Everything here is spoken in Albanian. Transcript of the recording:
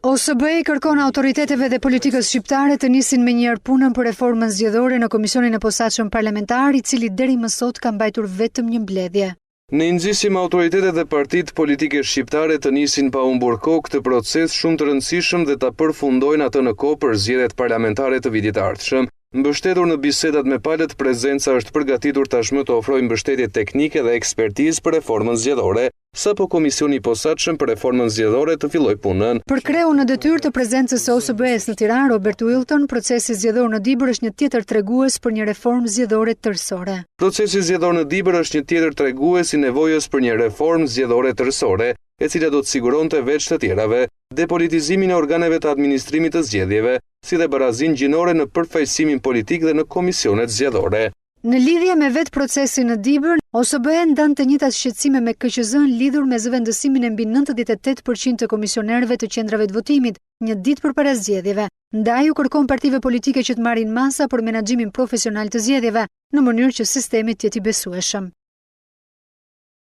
OSBE i kërkon autoriteteve dhe politikës shqiptare të nisin menjëherë punën për reformën zgjedhore në Komisionin e Posaçëm Parlamentar, i cili deri më sot ka mbajtur vetëm një mbledhje. Ne i nxisim autoritetet dhe partitë politike shqiptare të nisin pa humbur kohë këtë proces shumë të rëndësishëm dhe ta përfundojnë atë në kohë për zgjedhjet parlamentare të vitit të ardhshëm. Mbështetur në bisedat me palët, prezenca është përgatitur tashmë të ofrojë mbështetje teknike dhe ekspertizë për reformën zgjedhore. Sapo Komisioni i Posaçëm për Reformën Zgjedhore të fillojë punën. Për kreun në detyrë të prezencës së OSBE-së në Tiranë, Robert Wilton, procesi zgjedhor në Dibër është një tjetër tregues për një reformë zgjedhore tërësore. Procesi zgjedhor në Dibër është një tjetër tregues i nevojës për një reformë zgjedhore tërësore, e cila do të siguronte veç të tjerave, depolitizimin e organeve të administrimit të zgjedhjeve, si dhe barazinë gjinore në përfaqësimin politik dhe në komisionet zgjedhore. Në lidhje me vetë procesin në Dibër, OSBE ndan të njëjtat shqetësime me KQZ-në lidhur me zëvendësimin e mbi 98 për qind të komisionerëve të qendrave të votimit, një ditë përpara zgjedhjeve. Ndaj u kërkon partive politike që të marrin masa për menaxhimin profesional të zgjedhjeve, në mënyrë që sistemi të jetë i besueshëm.